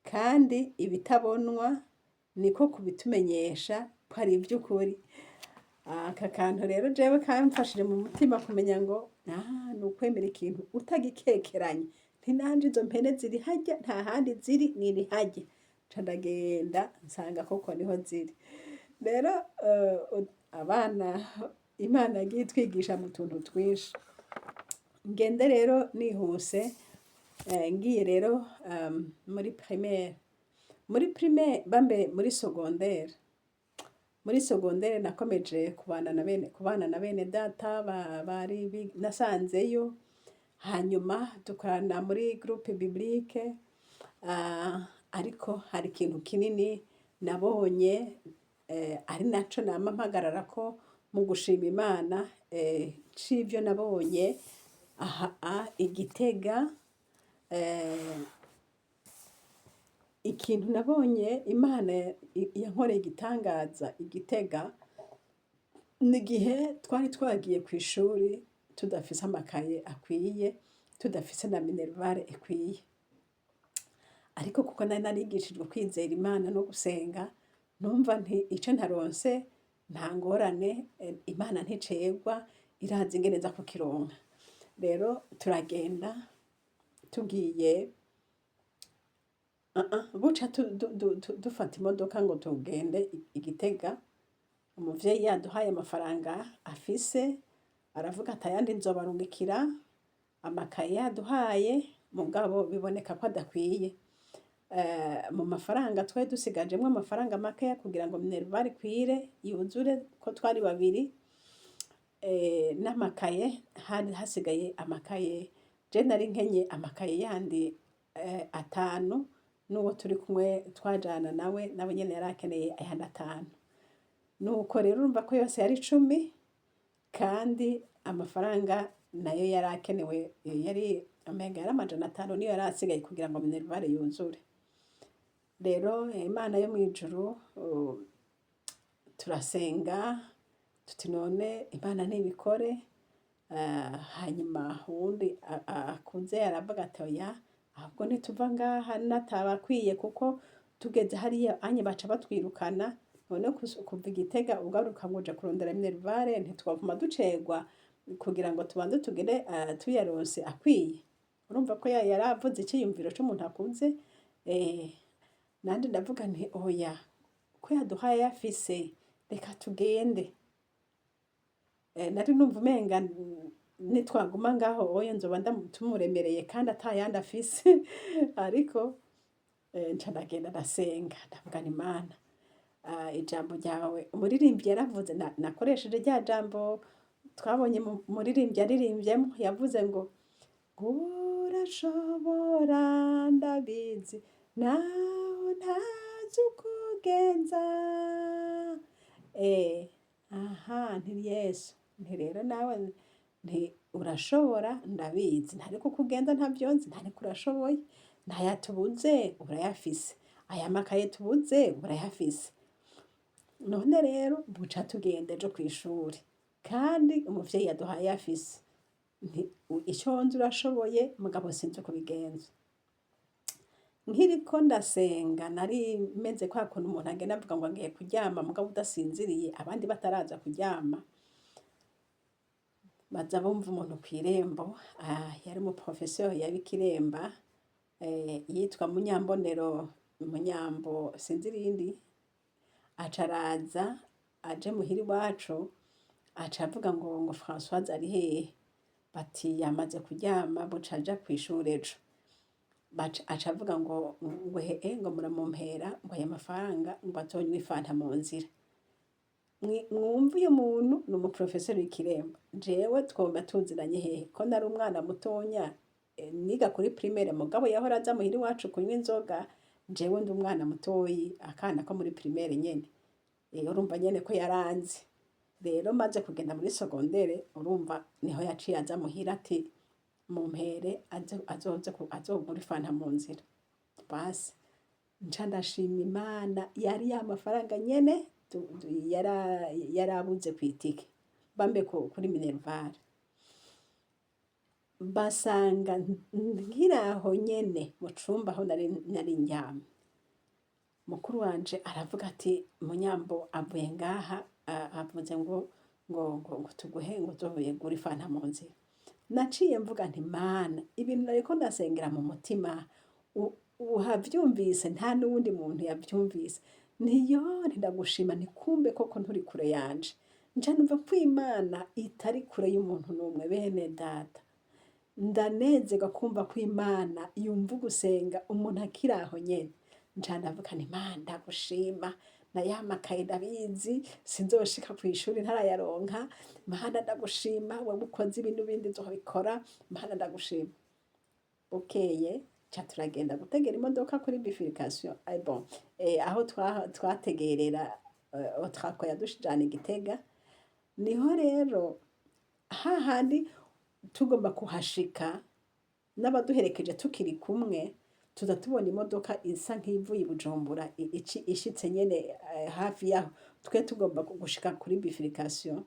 kandi ibitabonwa niko kubitumenyesha ko ari ivy'ukuri." Aka kantu rero jewe kamfashije mu mutima kumenya ngo ni ukwemera ikintu utagikekeranya. Nti nanje izo mpene ziri harya, nta handi ziri, niri harya. Nca ndagenda, nsanga koko niho ziri. Rero abana, Imana yagiye itwigisha mu tuntu twinshi. Ngende rero nihuse, ngiye rero muri primaire, bambe muri secondaire. Muri secondaire nakomeje kubana na bene data bari nasanzeyo, hanyuma dukorana muri groupe biblique. Ariko hari ikintu kinini nabonye, ari naco nama mpagararako mu gushima Imana, c'ivyo nabonye aha i Gitega. Ikintu nabonye Imana yankoreye igitangaza i Gitega, ni igihe twari twagiye kw'ishuri tudafise amakaye akwiye, tudafise na minerval ikwiye. Ariko kuko nari narigishijwe kwizera Imana no gusenga, numva nti: "Ico ntaronse nta ngorane, Imana nticegwa, irazi ingene nza kukironka." Rero turagenda, tugiye buca dufata imodoka ngo tugende i Gitega. Umuvyeyi yaduhaye amafaranga afise, aravuga ati: "Ayandi nzobarungikira." Amakaye yaduhaye, mugabo biboneka ko adakwiye. Mu mafaranga twari dusigajemwo amafaranga makeya kugira ngo minerval ikwire, yuzure, ko twari babiri, n'amakaye hari hasigaye amakaye. Je nari nkenye amakaye yandi atanu, n'uwo turi kumwe twajana nawe nyene yari akeneye ayandi atanu. Nuko rero urumva ko yose yari 10, kandi amafaranga nayo yari akenewe yari umenga yari 500, niyo yari asigaye kugira ngo minerval yuzure. Rero Imana yo mw'ijuru, turasenga tuti: "None Imana nibikore." Hanyuma uwundi akuze aravuga ati: "Oya, ahubwo ntituva ngaha natabakwiye, kuko tugeze hariya anye baca batwirukana." None kuva Igitega ugaruka ngo uja kurondera minerval, ntitwovuma ducerwa kugira ngo tubanze tugere tuyaronse akwiye?" Urumva ko yaravuze iciyumviro c'umuntu akuze. Nanje ndavuga nti: "Oya, ko yaduhaye ayafise, reka tugende." Nari numva umenga nitwaguma ngaho oya nzoba tumuremereye kandi atayandi afise. Ariko nca ndagenda, ndasenga, ndavuga nti: "Mana, ijambo ryawe umuririmbyi yaravuze." Nakoresheje rya jambo twabonye umuririmbyi yaririmvyemwo, yavuze ngo: "Urashobora ndabizi, naho ntazi uko ugenza." Aha nti: "Yesu," nti: "rero nawe," nti: "urashobora ndabizi, ntariko uko ugenza ntavyo nzi, ariko urashoboye. Ntayatubuze urayafise, aya makaye tubuze urayafise. None rero buca tugenda ejo kw'ishuri kandi umuvyeyi yaduhaye ayafise." Nti: "Ico nzi urashoboye, mugabo sinzi uko ubigenza." Nkiriko ndasenga, nari meze kwa kuntu umuntu agenda avuga ngo agiye kuryama mugabo udasinziriye, abandi bataraza kuryama. Baza bumva umuntu kw'irembo, yari umu professeur yaba Ikiremba, yitwa Munyambonero, Munyambo sinzi irindi. Aca araza aje muhira iwacu, aca avuga ngo: "Françoise ari hehe?" Bati: "Yamaze kuryama, buca aja kw'ishure ejo." Aca avuga ngo hehe, ngo muramumpera ngo aya mafaranga, ngo azonywa ifanta mu nzira. Mwumve, uyu muntu ni umu professeur w'Ikiremba, jewe twoba tuzinanye hehe ko nari umwana mutonya, niga kuri primaire, mugabo yahora aza muhira iwacu kunywa inzoga, jewe ndi umwana mutoyi, akana ko muri primaire nyene. Urumva nyene ko yaranzi. Rero maze kugenda muri secondaire, urumva niho yaciye aza muhira ati: "Mumpere azoze azogura ifanta mu nzira." Basi nca ndashima Imana, yari ya mafaranga nyene yarabuze kw'itike bambe kuri minerval. Basanga nkiraho nyene mu cumba aho nari ndyamye. Mukuru wanje aravuga ati: "Munyambo avuye ngaha, avuze ngo tuguhe ngo uzoyegure ifanta mu nzira." Naciye mvuga nti: "Mana, ibintu nariko ndasengera mu mutima uhavyumvise, nta n'uwundi muntu yavyumvise." Ntiyo nti: "Ndagushima." Nti: "Kumbe koko nturi kure yanje." Nca numva ko Imana itari kure y'umuntu n'umwe. Bene data, ndanezerwa kumva ko Imana yumva ugusenga umuntu akiri aho nyene. Nca ndavuga nti: "Mana, ndagushima, na ya makaye ndabizi sinzoshika kw'ishuri ntarayaronka. Mana, ndagushima, wewe ukoze ibintu bindi nzobikora. Mana, ndagushima." Bukeye ca turagenda gutegera imodoka kuri bifurcation, bon, aho twategerera Otraco yadushijana Igitega. Niho rero hahandi tugomba kuhashika n'abaduherekeje tukiri kumwe, tuza tubona imodoka isa nk'ivuye i Bujumbura ishitse nyene hafi yaho twe tugomba gushika kuri bifurcation,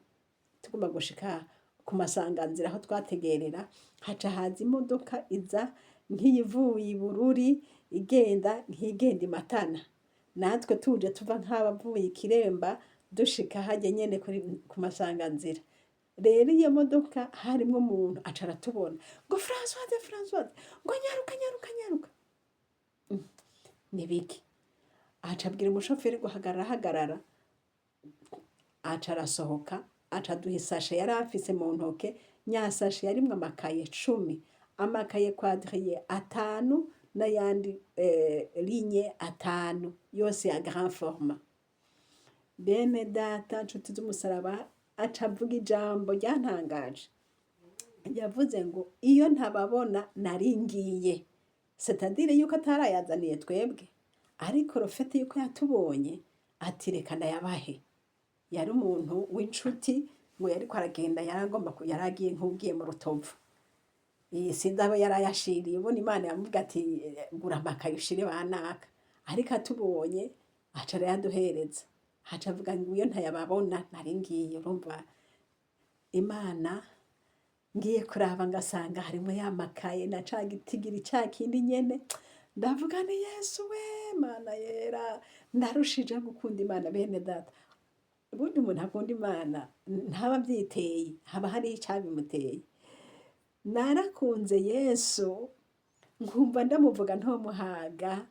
tugomba gushika ku masanganzira aho twategerera. Haca haza imodoka iza nk'iyivuye i Bururi, igenda nk'igenda i Matana, natwe tuje tuva nk'abavuye Ikiremba dushika harya nyene ku masanganzira. Rero iyo modoka harimwo umuntu, aca aratubona ngo: "Françoise, Françoise," ngo: "nyaruka, nyaruka, nyaruka." Nibiki? Aca abwira umushoferi ngo hagarara, hagarara. Aca arasohoka, aca aduha isashe yari afise mu ntoke, nya sashe yarimwo amakaye 10, amakaye quadrillé 5 n'ayandi ligne 5, yose ya grand format. Bene data, nshuti z'umusaraba, aca avuga ijambo ryantangaje. Yavuze ngo: "Iyo ntababona nari ngiye." C'est-à-dire yuko atarayazaniye twebwe, ariko le fait yuko yatubonye ati: "Reka ndayabahe." Yari umuntu w'inshuti, ngo yariko aragenda, yaragomba yaragiye nk'ugiye mu Rutovu. Sinzi abo yarayashiriye, ubona Imana yamubwiye ati: "Gura amakaye ushire banaka." Ariko atubonye aca arayaduhereza, aca avuga ngo: "Iyo ntayababona nari ngiye." Urumva Imana, ngiye kuraba ngasanga harimwo ya makaye na ca gitigiri ca kindi nyene. Ndavuga ni Yesu we, Mana yera, ndarushije gukunda Imana. Bene data, ubundi umuntu akunda Imana ntaba avyiteye, haba hariho icabimuteye. Narakunze Yesu, nkumva ndamuvuga ntomuhaga,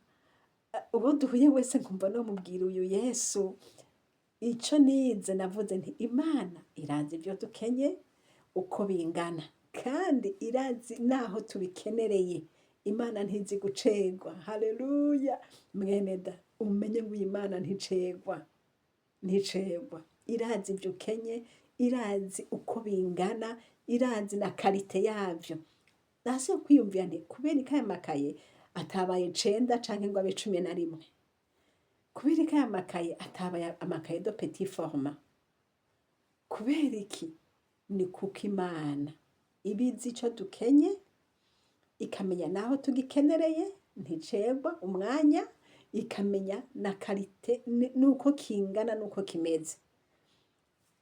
uwo duhuye wese nkumva nomubwira uyu Yesu. Ico nize, navuze nti Imana irazi ivyo dukenye uko bingana, kandi irazi naho tubikenereye. Imana ntizi gucegwa. Haleluya! Mwene da, umenye ngo iyi Mana nticegwa, nticegwa. Irazi ivyo ukenye, irazi uko bingana, irazi na qualité yavyo. Nasiye kwiyumvira nti kubera ko aya makaye atabaye 9 canke ngo abe 11, kubera ko aya makaye atabaye amakaye de petit format, kubera iki? Ni kuko Imana iba izi ico dukenye, ikamenya naho tugikenereye, nticegwa umwanya, ikamenya na qualité nuko kingana nuko kimeze.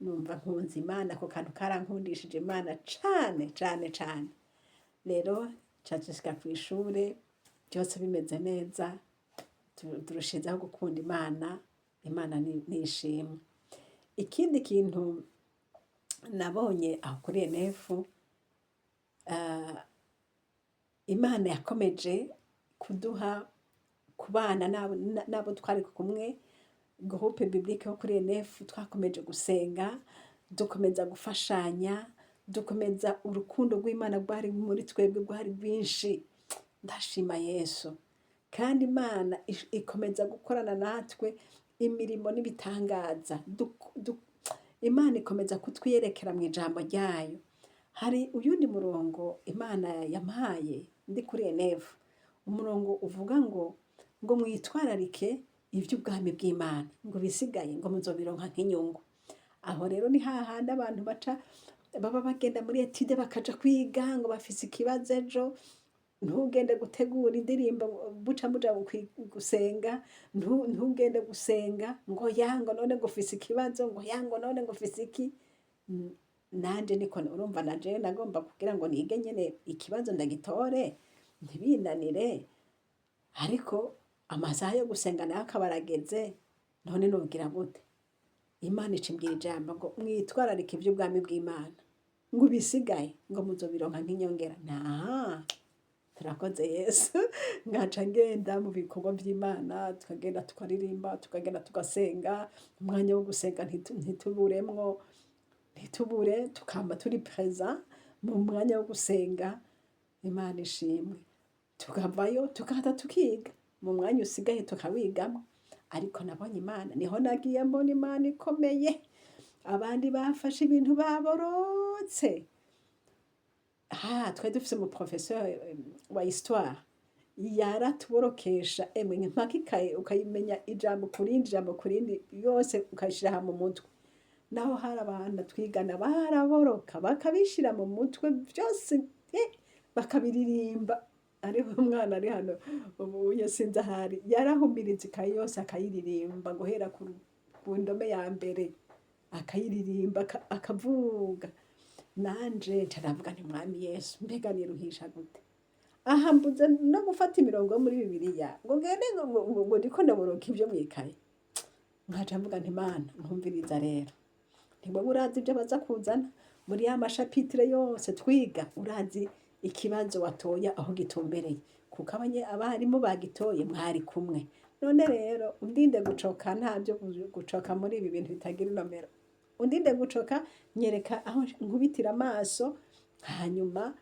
Numva nkunze Imana, ako kantu karankundishije Imana cane cane cane. Rero ca dushika kw'ishure byose bimeze neza, turushizaho gukunda Imana. Imana nishimwe. Ikindi kintu nabonye aho kuri ENF, Imana yakomeje kuduha kubana n'abo twari kumwe, groupe biblique yo kuri ENF. Twakomeje gusenga, dukomeza gufashanya, dukomeza urukundo rw'Imana rwari muri twebwe, rwari rwinshi. Ndashima Yesu. Kandi Imana ikomeza gukorana natwe imirimo n'ibitangaza. Imana ikomeza kutwiyerekera mu ijambo ryayo. Hari uyundi murongo Imana yampaye ndi kuri ENF, umurongo uvuga ngo mwitwararike ivy'ubwami bw'Imana, ngo bisigaye ngo muzobironka nk'inyungu. Aho rero ni hahandi abantu baca baba bagenda muri étude, bakaja kwiga ngo bafise ikibazo ejo. Ntugende gutegura indirimbo buca muja gusenga, ntugende gusenga ngo ya ngo none ngo ufise ikibazo, ngo ya ngo none ngo ufise iki. Nanje niko urumva, naje nagomba kugira ngo nige nyene ikibazo ndagitore ntibinanire, ariko amasaha yo gusenga nayo akaba arageze. None nogira gute? Imana ica imbwira ijambo ngo mwitwararike ivy'ubwami bw'Imana, ngo ibisigaye ngo muzobironka nk'inyongera. Nta turakoze Yesu. Ngaca ngenda mu bikorwa vy'Imana, tukagenda tukaririmba, tukagenda tugasenga, umwanya wo gusenga ntituburemwo, ntitubure, tukama turi présent mu mwanya wo gusenga. Imana ishimwe. Tukavayo, tukaza tukiga, mu mwanya usigaye tukawigamwo. Ariko nabonye Imana, niho nagiye mbona Imana ikomeye. Abandi bafashe ibintu baborotse. Ha twari dufise umu professeur wa histoire, yaratuborokesha emwe mpaka ikaye ukayimenya ijambo kurindi, ijambo kurindi, yose ukayishira mu mutwe. Naho hari abantu twigana baraboroka bakabishira mu mutwe byose, bakabiririmba. Hariho umwana ari hano ubu sinzi ahari, yarahumiriza ikaye yose akayiririmba guhera ku ndome ya mbere, akayiririmba akavuga. Nanje nca ndavuga nti Mwami Yesu, mbega niruhisha gute aha, mbuze no gufata imirongo yo muri Bibiliya ngo ngende ngo ndiko ndaboroka ivyo mwikaye. Nkaca mvuga nti Mana, nkumviriza rero, ntiwowe urazi ibyo baza kuzana muri ya ma chapitres yose twiga, urazi ikibazo watoya aho gitumbereye, kuko abarimu bagitoye mwari kumwe. None rero undinde gucoka, nta byo gucoka muri ibi bintu bitagira inomero. Undinde gucoka, nyereka aho nkubitira amaso, hanyuma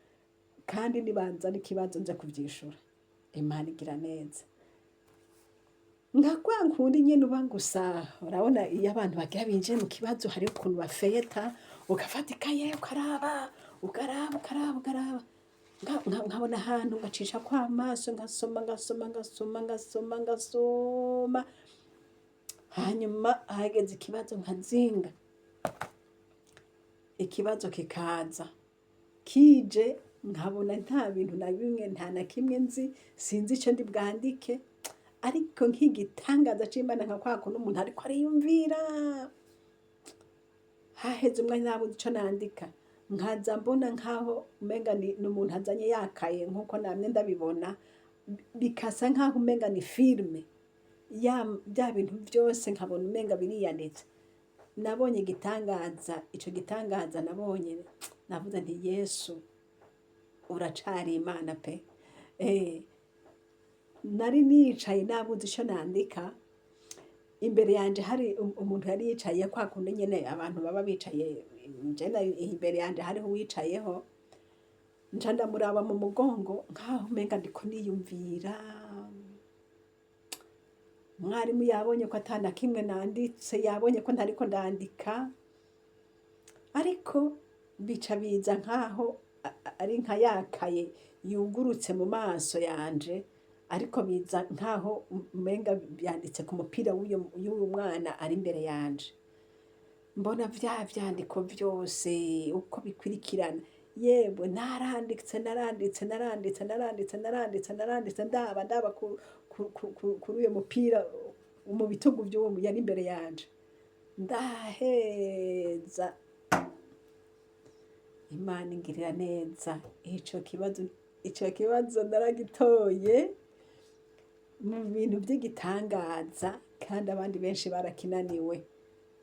kandi nibanza n'ikibazo nze kuvyishura. Imana igira neza. Nka kwa nkundi nyene uba gusa urabona iyo abantu bagira binjire mu kibazo, hariho ukuntu bafeyeta, ugafata ikaye ukaraba, ukaraba, ukaraba, ukaraba. Nkabona ahantu ngacisha kwa amaso, ngasoma, ngasoma, ngasoma, ngasoma, ngasoma, hanyuma hageze ikibazo nkazinga, ikibazo kikaza kije, nkabona nta bintu na bimwe, nta na kimwe nzi, sinzi ico ndi bwandike. Ariko nk'igitangaza c'Imana, nka kwa kuntu umuntu ariko ariyumvira, haheze umwanya nabuze ico nandika, nkaza mbona nkaho umenga ni umuntu azanye yakaye nkuko namye ndabibona. Bikasa nkaho umenga ni film ya bya bintu byose, nkabona umenga biriyanditse. Nabonye igitangaza. Ico gitangaza nabonye, navuze nti: "Yesu, uracari Imana pe." Nari nicaye nabuze ico nandika. Imbere yanje hari umuntu yari yicaye kwa kundi nyene abantu baba bicaye. Je imbere yanje hariho uwicayeho, nca ndamuraba mu mugongo nkaho umenga ndiko niyumvira. Mwarimu yabonye ko atana kimwe nanditse, yabonye ko ntariko ndandika, ariko bica biza nkaho ari nka yakaye yugurutse mu maso yanje, ariko biza nkaho umenga byanditse ku mupira w'uyu mwana ari imbere yanje. Mbona vya vyandiko vyose uko bikurikirana. Yewe, naranditse, naranditse, naranditse, naranditse, naranditse, naranditse, ndaba ndaba kuri uyo mupira mu bitugu vy'uwo yari imbere yanje, ndaheza. Imana ingirira neza. Ico kibazo naragitoye mu bintu vy'igitangaza, kandi abandi benshi barakinaniwe.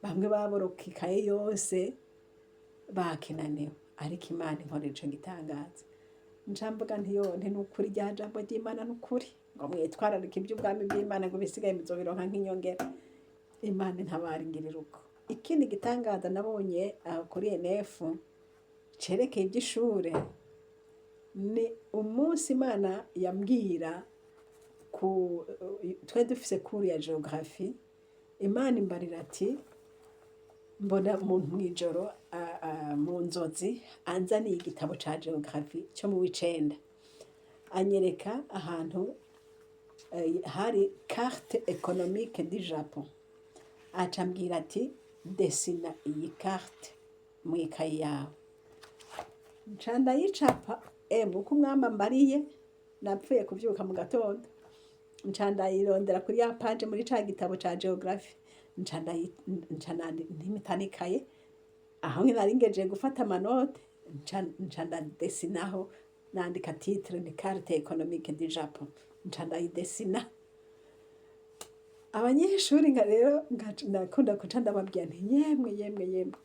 Bamwe baboroka ikaye yose bakinaniwe, ariko Imana inkorera ico gitangaza. Nca mvuga nti: "Yo, nti nukuri rya jambo ry'Imana nukuri ngo mwitwararike iby'ubwami bw'Imana, ngo ibisigaye muzobironka nk'inyongera." Imana intabara, ingirira uko. Ikindi gitangaza nabonye aho kuri ENF cerekeye iby'ishure ni umunsi Imana yambwira ku twari dufise cours ya géographie. Imana imbarira ati, mbona umuntu mw'ijoro mu nzozi anzaniye igitabo ca géographie cyo mu w'icenda, anyereka ahantu hari carte économique du Japon, aca ambwira ati: "Dessina iyi carte mw'ikayi yawe." Nca ndayicapa. Emwe, uko Umwami ambariye, napfuye kuvyuka mu gatondo, nca ndayirondera kuri ya page muri ca gitabo ca géographie, nca ntimitana ikaye aho nari ngejeje gufata ama notes, nca ndadessinaho, nandika titre ni "Carte économique du Japon", nca ndayidessina. Abanyeshuri nga rero ndakunda kuca ndababwira nti: "Yemwe, yemwe, yemwe,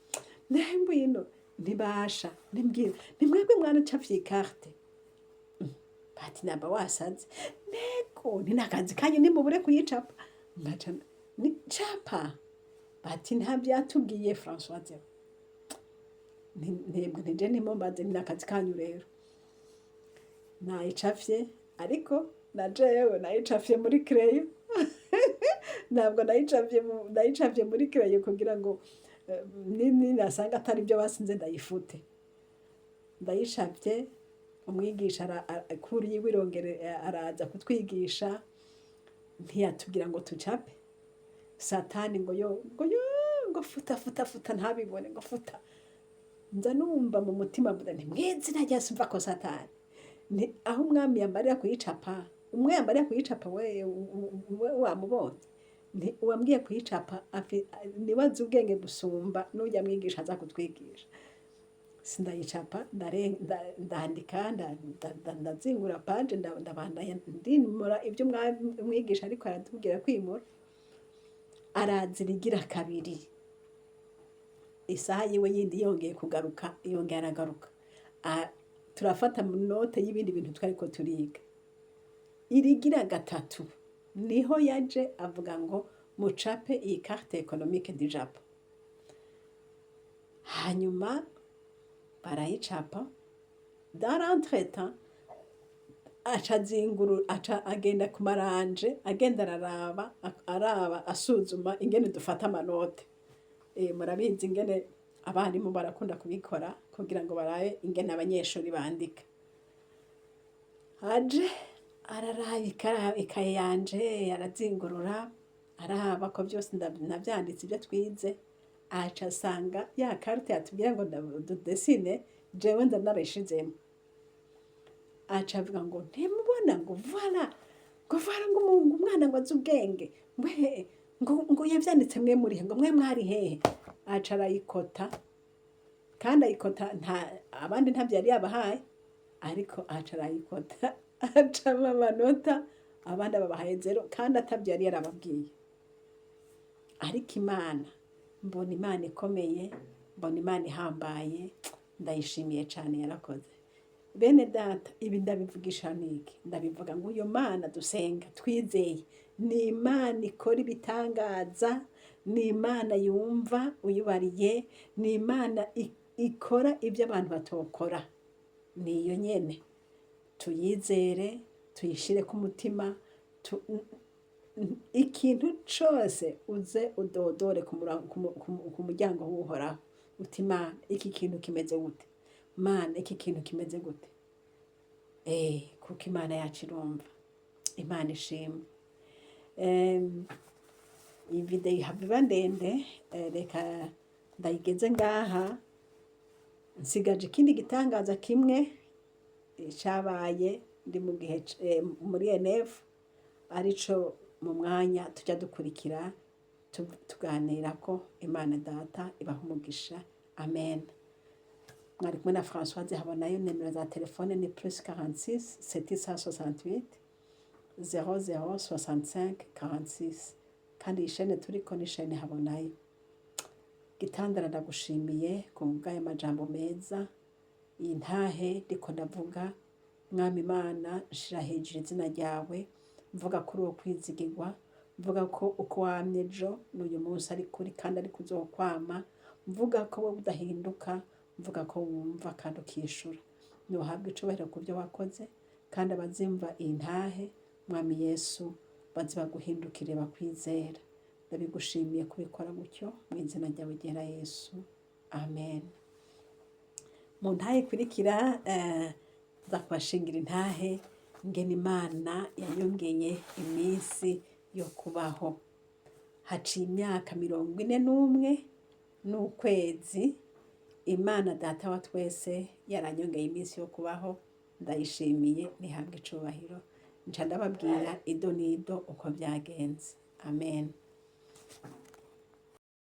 ngwino." Ntibasha nimbwira ni mwebwe mwaracafye carte? Bati: "Namba wasaze." Nego nti nakazi kanyu, nimubure kuyicapa. Ngaca ni capa. Bati: "Nta byatubwiye Françoise." Ntembwe ntije ntimumbaze, ni akazi kanyu rero. Nayicafye, ariko na jewe nayicafye muri crayon. Ntabwo nayicafye nayicafye muri crayon kugira ngo ninasanga atari byo basinze ndayifute. Ndayicafye, umwigisha cours yiwe irongere araza kutwigisha, ntiyatubwira ngo tucape. Satani ngo yo, ngo yo, ngo futa, futa, futa, ntabibone, ngo futa. Nza numva mu mutima mvuga nti: "Mw'izina rya Yesu, mva ko Satani." Nti aho Umwami yambarira kuyicapa, umwe yambarira kuyicapa, we wamubonye. Nti uwambwiye kuyicapa niwe azi ubwenge gusumba n'ujya mwigisha aza kutwigisha. Sindayicapa, ndandika, ndazingura page, ndabandanya ndimura ibyo umwigisha ariko aratubwira kwimura. Araza irigira kabiri, isaha yiwe yindi yongeye kugaruka, yongeye aragaruka. Turafata note y'ibindi bintu twariko turiga. Irigira gatatu niho yaje avuga ngo mucape iyi carte économique du Japon. Hanyuma barayicapa. Dans l'entretemps aca azinguru, aca agenda ku ma rangées, agenda araraba, araba, asuzuma ingene dufata ama notes. Murabizi ingene abarimu barakunda kubikora kugira ngo barabe ingene abanyeshuri bandika. Aje araraba ikaye yanje, arazingurura, araba ko byose navyanditse ibyo twize, aca asanga ya carte yatubwira ngo dudessine jewe nza narayishizemo. Aca avuga ngo: "Ntimubona?" Ngo voilà, ngo voilà, ngo umwana ngo azi ubwenge, ngo he, ngo yavyanditse, mwe murihe? Ngo mwe mwari hehe? Aca arayikota, kandi ayikota nta abandi ntabyo yari yabahaye, ariko aca arayikota. Acama amanota, abandi ababahaye zéro, kandi atabyo yari yarababwiye. Ariko Imana, mbona Imana ikomeye, mbona Imana ihambaye, ndayishimiye cyane, yarakoze. Bene data, ibi ndabivugisha niki? Ndabivuga ngo iyo Mana dusenga, twizeye, ni Imana ikora ibitangaza, ni Imana yumva uyibariye, ni Imana ikora ibyo abantu batokora. Ni iyo nyene tuyizere, tuyishire ku mutima. Ikintu cose uze udodore ku muryango w'Uhoraho, uti: "Mana, iki kintu kimeze gute? Mana, iki kintu kimeze gute?" Kuko Imana yacu irumva. Imana ishimwe. Iyi video ihava iba ndende, reka ndayigeze ngaha. Nsigaje ikindi gitangaza kimwe cabaye ndi mu gihe muri ENF, arico mu mwanya tujya dukurikira tuganirako. Imana Data ibaha umugisha. Amen. Mwari kumwe na Françoise Habonayo. Nimero za telefone ni +46 768 00 65 46. Kandi iyi chaîne turiko ni chaîne Habonayo. Gitandara, ndagushimiye ku bw'aya majambo meza. Iyi ntahe ndiko ndavuga, Mwami Imana, nshira hejuru izina ryawe, mvuga kuri uwo kwizigirwa, mvuga ko uko wamye ejo n'uyu munsi ari kuri kandi ari kuzokwama, mvuga ko wowe udahinduka, mvuga ko wumva kandi ukishura. Ntiwahabwa icubahiro ku byo wakoze, kandi abazimva iyi ntahe, Mwami Yesu, baze baguhindukire bakwizera. Ndabigushimiye kubikora gutyo mu izina ryawe ryera Yesu, amen. Mu ntahe ikurikira nza kubashingira intahe ngena Imana yanyongeye iminsi yo kubaho. Haciye imyaka 41 n'ukwezi Imana Data wa twese yaranyongeye iminsi yo kubaho. Ndayishimiye, nihabwe icubahiro. Nca ndababwira ido n'ido uko byagenze. Amen.